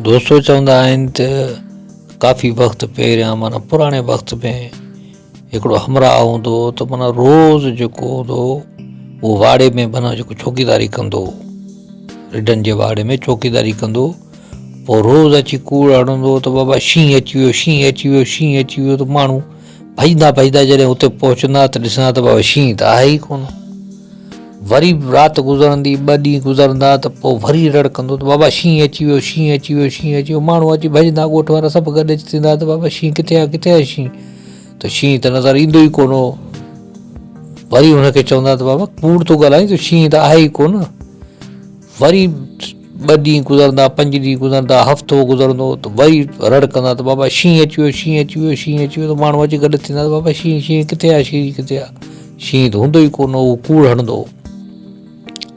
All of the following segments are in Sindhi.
دوستو چوندا آهن ته ڪافي وقت پهريان معنيٰ پراڻي وقت ۾ هڪڙو همراهه هوندو هو ته معنيٰ روز جيڪو هوندو هو اهو واڙي ۾ معنيٰ جيڪو چوڪيداري ڪندو هو رڍن جي واڙي ۾ چوڪيداري ڪندو هو پوء روز اچي ڪوڙ هڻندو هو ته بابا شينهن اچي ويو شينهن اچي ويو شينهن اچي ويو ته ماڻهو ڀڄندا ڀڄندا جڏهن اتي پهچندا ته ڏسندا ته بابا شينهن ته آهي ئي ڪونه. وري رات گذرندي، ٻه ڏينهن گذرندا ته پوء وري رڙ ڪندو ته بابا شينهن اچي ويو، شينهن اچي ويو، شينهن اچي ويو. ماڻهو اچي ڀڄندا، ڳوٺ وارا سڀ گڏ اچي ٿيندا ته بابا شينهن ڪٿي آهي، ڪٿي آهي شينهن؟ ته شينهن ته نظر ايندو ئي ڪونه هو. وري هن کي چوندا ته بابا ڪوڙ ٿو ڳالهائين ته شينهن ته آهي ئي ڪونه. وري ٻه ڏينهن گذرندا، پنج ڏينهن گذرندا، هفتو گذرندو ته وري رڙ ڪندا ته بابا شينهن اچي ويو، شينهن اچي ويو، شينهن اچي ويو ته ماڻهو اچي گڏ ٿيندا ته بابا شينهن شينهن ڪٿي آهي، شينهن ڪٿي آهي؟ شينهن ته هوندو ئي ڪونه هو، ڪوڙ هڻندو هو.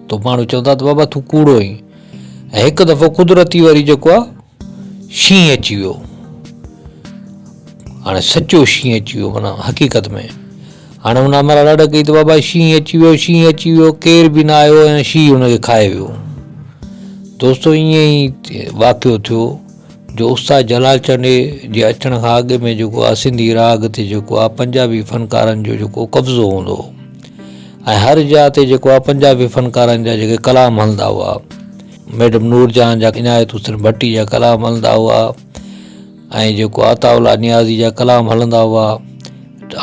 ته ماڻهو چوندا ته بابا تون ڪوڙو آهين. ۽ هڪ دفعو قدرتي وري جيڪو آهي شينهن اچي ويو. هاڻي سچو شينهن اچي ويو معنيٰ حقيقت ۾. هاڻي هن امرا رڙ ڪئي ته بابا شينهن اچي ويو شينهن اچي ويو ڪير به نه آيو ۽ شينهن هن کي کائي ويو. دوستو ائين ئي واقعو ٿيو جو استاد جلال چنڊي جي اچڻ کان اڳ ۾ جيڪو آ سنڌي راڳ تي جيڪو آ پنجابي فنڪارن جو جيڪو قبضو هوندو هو ۽ هر جاء تي جيڪو آ پنجابي فنڪارن جا جيڪي ڪلام هلندا هئا. ميڊم نور جهان جا عنايت حسين ڀٽي جا ڪلام هلندا هئا ۽ جيڪو عطاء الله نيازي جا ڪلام هلندا هئا.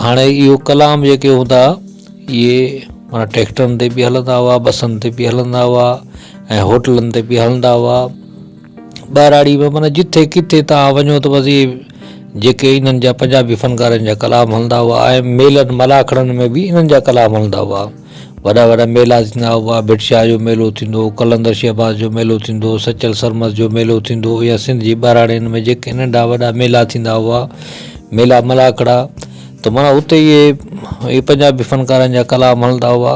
هاڻي اهو ڪلام جيڪي هوندا اهي معنيٰ ٽريڪٽرن تي به هلندا هئا بسن تي به هلندا هئا ۽ هوٽلن تي به هلندا هئا ٻهراڙي ۾ معنيٰ جٿي ڪٿي توهان وڃو ته بس اهي جيڪي انهن جا پنجابي فنڪارن جا ڪلام هلندا هئا ۽ ميلن ملاکڙن ۾ به انهن جا ڪلام هلندا هئا وڏا وڏا ميلا ٿيندا هئا، ڀٽ شاهه جو ميلو ٿيندو هو، قلندر شهباز جو ميلو ٿيندو هو، سچل سرمست جو ميلو ٿيندو هو يا سنڌ جي ٻهراڙين ۾ جيڪي ننڍا وڏا ميلا ٿيندا هئا، ميلا ملاکڙا ته معنيٰ اتي اهي پنجابي فنڪارن جا ڪلام هلندا هئا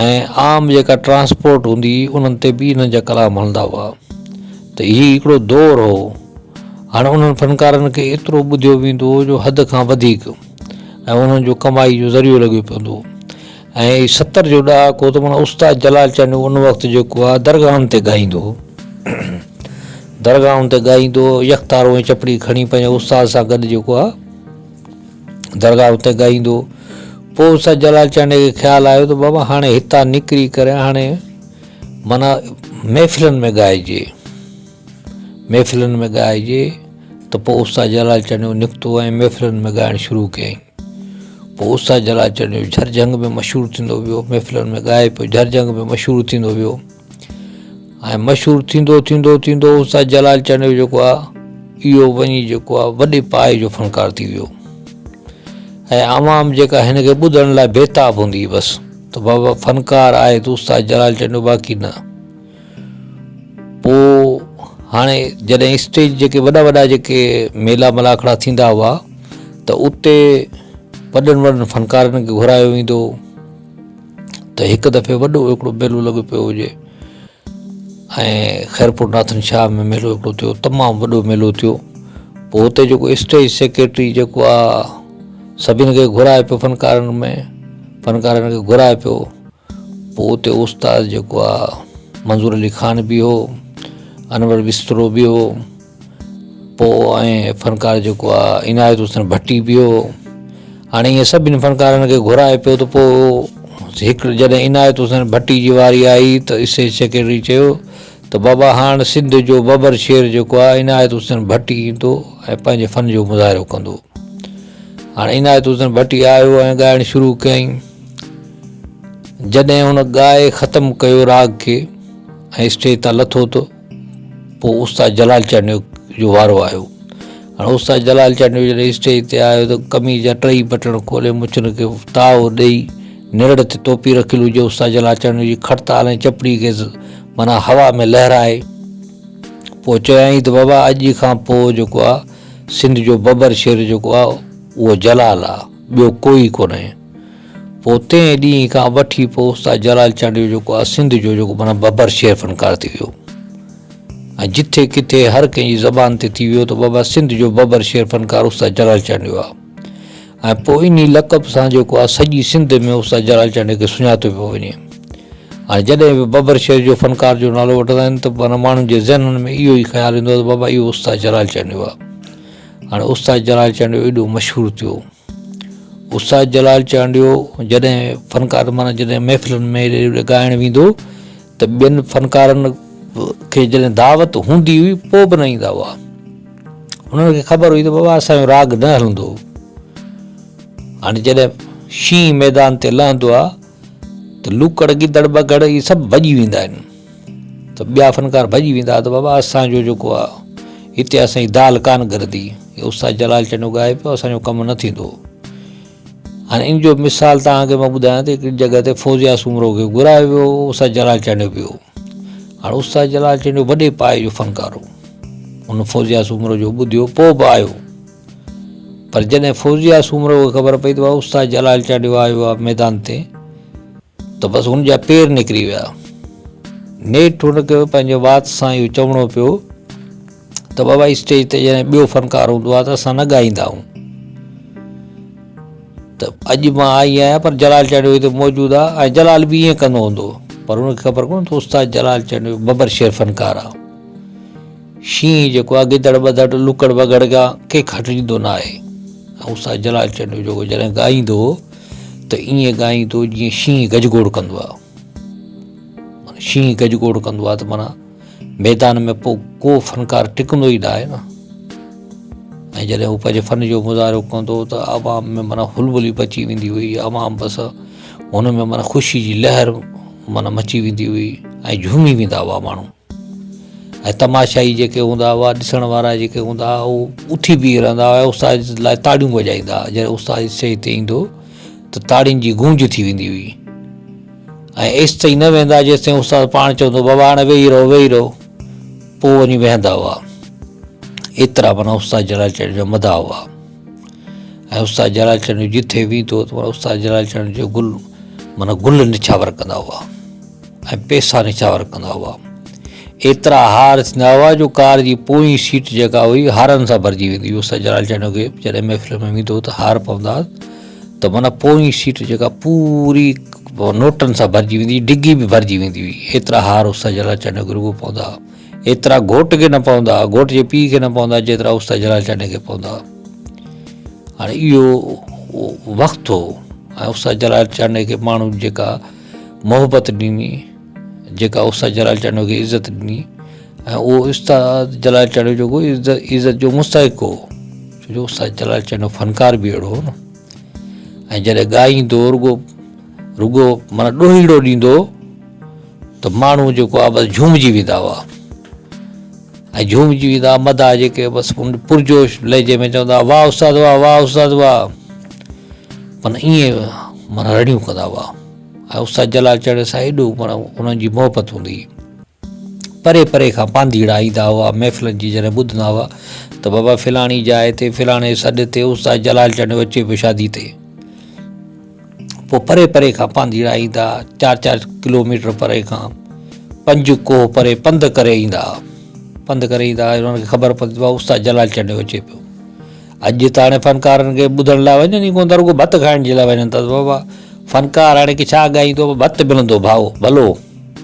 ۽ عام جيڪا ٽرانسپورٽ هوندي هئي انهن تي به انهن جا ڪلام هلندا هئا ته هي هڪڙو دور هو. هاڻي انهن فنڪارن کي ايترو ٻڌيو ويندو هو جو حد کان وڌيڪ. ۽ انهن جو ڪمائي جو ذريعو لڳيو پوندو هو ۽ 70 جو ڏهاڪو ته معنيٰ استاد جلال چانڊيو ان وقت جيڪو آهي درگاهن تي ڳائيندو هو درگاهن تي ڳائيندو هو يڪتارو ۽ چپڙي کڻي پنهنجي استاد سان گڏ جيڪو آهي درگاهن تي ڳائيندو هو پوء استاد جلال چانڊيي کي خيال آيو ته بابا هاڻي هتان نڪري ڪري هاڻي معنيٰ محفلن ۾ ڳائجي محفلن ۾ ڳائجي ته پوء استاد جلال چانڊيو نڪتو ۽ محفلن ۾ ڳائڻ شروع ڪيائين. پوء استاد جلال چانڊيو جھر جھنگ ۾ مشهور ٿيندو ويو، محفلن ۾ ڳائي پيو جھر جھنگ ۾ مشهور ٿيندو ويو ۽ مشهور ٿيندو ٿيندو ٿيندو استاد جلال چانڊيو جيڪو آ اهو وڃي جيڪو آ وڏي پائي جو فنڪار ٿي ويو ۽ عوام جيڪا هن کي ٻڌڻ لاء بيتاب هوندي هئي بس ته بابا فنڪار آهي ته استاد جلال چانڊيو باقي نه. پوء هاڻي جڏهن اسٽيج جيڪي وڏا وڏا جيڪي ميلا ملاکڙا ٿيندا هئا ته اتي وڏن وڏن فنڪارن کي گهرايو ويندو هو ته هڪ دفعي وڏو هڪڙو ميلو لڳو پيو هجي ۽ خيرپور ناٿن شاهه ۾ ميلو هڪڙو ٿيو تمام وڏو ميلو ٿيو پوء اتي جيڪو اسٽيج سيڪريٽري جيڪو آ سڀني کي گهرائي پيو فنڪارن ۾ فنڪارن کي گهرائي پيو پوء اتي استاد جيڪو آ منظور علي خان به هو، انور بسترو به هو، پوء ۽ فنڪار جيڪو آ عنايت حسين ڀٽي به هو. هاڻي ائين سڀني فنڪارن کي گهرائي پيو ته پوء هڪ جڏهن عنايت حسين ڀٽي جي واري آئي ته اسٽيج سيڪريٽري چيو ته بابا هاڻ سنڌ جو ببر شير جيڪو آ عنايت حسين ڀٽي ايندو ۽ پنهنجي فن جو مظاهرو ڪندو. هاڻي عنايت حسين ڀٽي آيو ۽ ڳائڻ شروع ڪيائين. جڏهن هن ڳائي ختم ڪيو راڳ کي ۽ اسٽيج تان لٿو ته پوء استاد جلال چانڊيو جو وارو آيو. هاڻي استاد جلال چانڊيو جڏهن اسٽيج تي آيو ته قميص جا ٽئي بٽڻ کولي مڇن کي تاء ڏئي نرڙ تي ٽوپي رکيل هجي استاد جلال چانڊيو جي کڙتال ۽ چپڙي کي معنيٰ هوا ۾ لهرائي پوء چيائين ته بابا اڄ کان پوء جيڪو آ سنڌ جو ببر شير جيڪو آ اهو جلال آ ٻيو ڪوئي ڪونهي. پوء تنهن ڏينهن کان وٺي پوء استاد جلال چانڊيو جيڪو آ سنڌ جو جيڪو معنيٰ ببر شير فنڪار ٿي ويو ۽ جٿي ڪٿي هر ڪنهن جي زبان تي ٿي ويو ته بابا سنڌ جو ببر شير فنڪار استاد جلال چانڊيو آ ۽ پوء انهي لقب سان جيڪو آ سڄي سنڌ ۾ استاد جلال چانڊيو کي سڃاتو پيو وڃي. هاڻي جڏهن به ببر شير جو فنڪار جو نالو وٺندا آهن ته معنيٰ ماڻهن جي ذهنن ۾ اهو ئي خيال ايندو آهي ته بابا اهو استاد جلال چانڊيو آهي. هاڻي استاد جلال چانڊيو ايڏو مشهور ٿيو. استاد جلال چانڊيو جڏهن فنڪار معنيٰ جڏهن محفلن ۾ هيڏي هوڏي ڳائڻ ويندو ته ٻين فنڪارن کي جڏهن دعوت هوندي هئي پوء به نه ايندا هئا. انهن کي خبر هئي ته بابا اسان جو راڳ نه هلندو. هاڻي جڏهن شينهن ميدان تي لهندو آهي ته لوڪڙ، گدڙ، بگهڙ اهي سڀ ڀڄي ويندا آهن ته ٻيا فنڪار ڀڄي ويندا ته بابا اسان جو جيڪو آهي هتي اسان جي دال ڪانه ڳرندي، هي استاد جلال چنو ڳائي پيو اسان جو ڪم نه ٿيندو. هاڻي ان جو مثال توهان کي مان ٻڌايان ته هڪڙي جڳهه تي فوزيا سومرو کي گهرايو ويو هو، استاد جلال چانڊيو به هو. هاڻي استاد جلال چانڊيو وڏي پائي جو فنڪار هو، ان فوزيا سومرو جو ٻڌيو پوء به آيو. پر جڏهن فوزيه سومرو کي خبر پئي ته بابا استاد جلال چانڊيو آيو آهي ميدان تي ته بس هن جا پير نڪري ويا. نيٺ هن کي پنهنجي وات سان اهو چوڻو پيو ته بابا اسٽيج تي جڏهن ٻيو فنڪار هوندو آهي ته اسان نه ڳائيندا آهيون ته اڄ مان آئي آهيان پر جلال چانڊيو هتي موجود آهي ۽ جلال به ائين ڪندو هوندو پر هن کي خبر ڪونه ته استاد جلال چانڊيو ببر شير فنڪار آهي. شينهن جيڪو آهي گدڙ ٻڌڙ لوڪڙ بگهڙ کان ڪنهن کان ڊڄندو نه آهي ۽ استاد جلال چانڊيو جيڪو جڏهن ڳائيندو هو ته ائين ڳائيندو هو جيئن شينهن گجگوڙ ڪندو آهي معنيٰ شينهن گجگوڙ ڪندو آهي ته معنيٰ ميدان ۾ پوء ڪو فنڪار ٽڪندو ئي نه آهي نه ۽ جڏهن هو پنهنجي فن جو مظاهرو ڪندو هو ته عوام ۾ معنيٰ هلبلي مچي ويندي هئي عوام بس هن ۾ معنيٰ خوشي جي لهر معنيٰ مچي ويندي هئي ۽ جهومي ويندا هئا ماڻهو ۽ تماشائي جيڪي هوندا هئا ڏسڻ وارا جيڪي هوندا هئا اهي اٿي بيهي رهندا هئا استاد لاء تاڙيون وڄائيندا هئا جڏهن استاد اسٽيج تي ايندو ته تاڙين جي گونج ٿي ويندي هئي ۽ ايستائين نه ويندا جيستائين استاد پاڻ چوندو بابا هاڻي ويهي رهو ويهي رهو پوء وڃي ويهندا هئا ايترا معنيٰ استاد جلال چانڊيو جا مداح هئا ۽ استاد جلال چانڊيو جٿي ويندو ته معنيٰ استاد جلال چانڊيو جو گل معنيٰ گل نڇاور ڪندا هئا ۽ پئسا نڇاور ڪندا هئا. ايترا هار ٿيندا هئا جو ڪار جي پوئين سيٽ جيڪا هئي هارن سان ڀرجي ويندي هئي. استاد جلال چانڊيو کي جڏهن محفل ۾ ويندو هو ته هار پوندا هئا ته معنيٰ پوئين سيٽ جيڪا پوري نوٽن سان ڀرجي ويندي هئي، ڊگي به ڀرجي ويندي هئي. ايترا هار استاد جلال چانڊيو کي رڳو پوندا هئا. ايترا گهوٽ کي نه پوندا هئا، گهوٽ جي پيء کي نه پوندا هئا جيترا استاد جلال چانڊيو کي پوندا هئا. هاڻي اهو وقت هو ۽ استاد جلال چانڊيو کي ماڻهن جيڪا محبت ڏني جيڪا استاد جلال چانڊيو کي عزت ڏني ۽ اهو استاد جلال چانڊيو جيڪو عزت جو مستحق هو ڇو جو استاد جلال چانڊيو فنڪار به اهڙو هو نه ۽ جڏهن ڳائيندو رڳو رڳو معنيٰ ڏوهيڙو ڏيندو ته ماڻهو جيڪو آهي بس جهومجي ويندا هئا ۽ جهومجي ويندا هئا مداح جيڪي بس پرجوش لهجي ۾ چوندا هئا واهه استاد واهه واهه استاد واهه معنيٰ ائين معنيٰ رڙيون ڪندا هئا ۽ استاد جلال چانڊيي سان ايڏو معنيٰ انهن جي محبت هوندي هئي. پري پري کان پانڌيئڙا ايندا هئا محفلن جي جڏهن ٻڌندا هئا ته بابا فلاڻي جاء تي فلاڻي سڏ تي استاد جلال چانڊيو اچي پيو شادي تي. پوء پري پري کان پانڌيئڙا ايندا چار چار ڪلوميٽر پري کان پنج ڪوهه پري پنڌ ڪري ايندا هئا پنڌ ڪري ايندا هئا انهن کي خبر پوندي ته استاد جلال چانڊيو اچي پيو. اڄ ته هاڻي فنڪارن کي ٻڌڻ لاء وڃن ئي ڪونه ٿا رڳو ڀت کائڻ جي لاء وڃن ٿا ته بابا فنڪار هاڻي ڪي ڇا ڳائيندو ڀت ملندو ڀائو ڀلو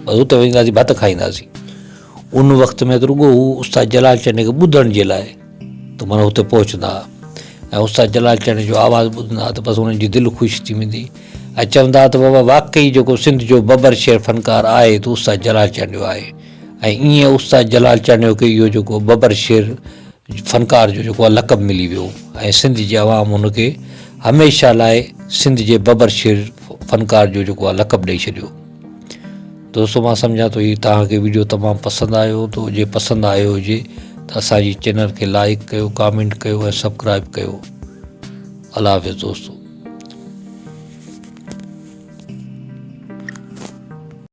بس اتي وينداسين ڀت کائينداسين ان وقت ۾ ته رڳو هو استاد جلال چنڙي کي ٻڌڻ جي لاء ته معنيٰ اتي پهچندا هئا ۽ استاد جلال چنڙي جو آواز ٻڌندا هئا ته بس انهن جي دل خوش ٿي ويندي ۽ چوندا هئا ته بابا واقعي جيڪو سنڌ جو ببر شير فنڪار آهي ته استاد جلال چانڊيو آهي ۽ ائين استاد جلال چانڊيو کي اهو جيڪو ببر شير فنڪار جو جيڪو آهي لقب ملي ويو ۽ سنڌ جي عوام هن کي هميشه لاء سنڌ جي ببر شير فنڪار جو جيڪو آهي لقب ڏئي ڇڏيو. دوستو مان سمجهان ٿو هي توهان کي ويڊيو تمام پسند آيو هوندو جي پسند آيو هجي ته اسان جي چينل کي لائڪ ڪيو ڪامينٽ ڪيو ۽ سبڪرائب ڪيو الله حافظ دوستو.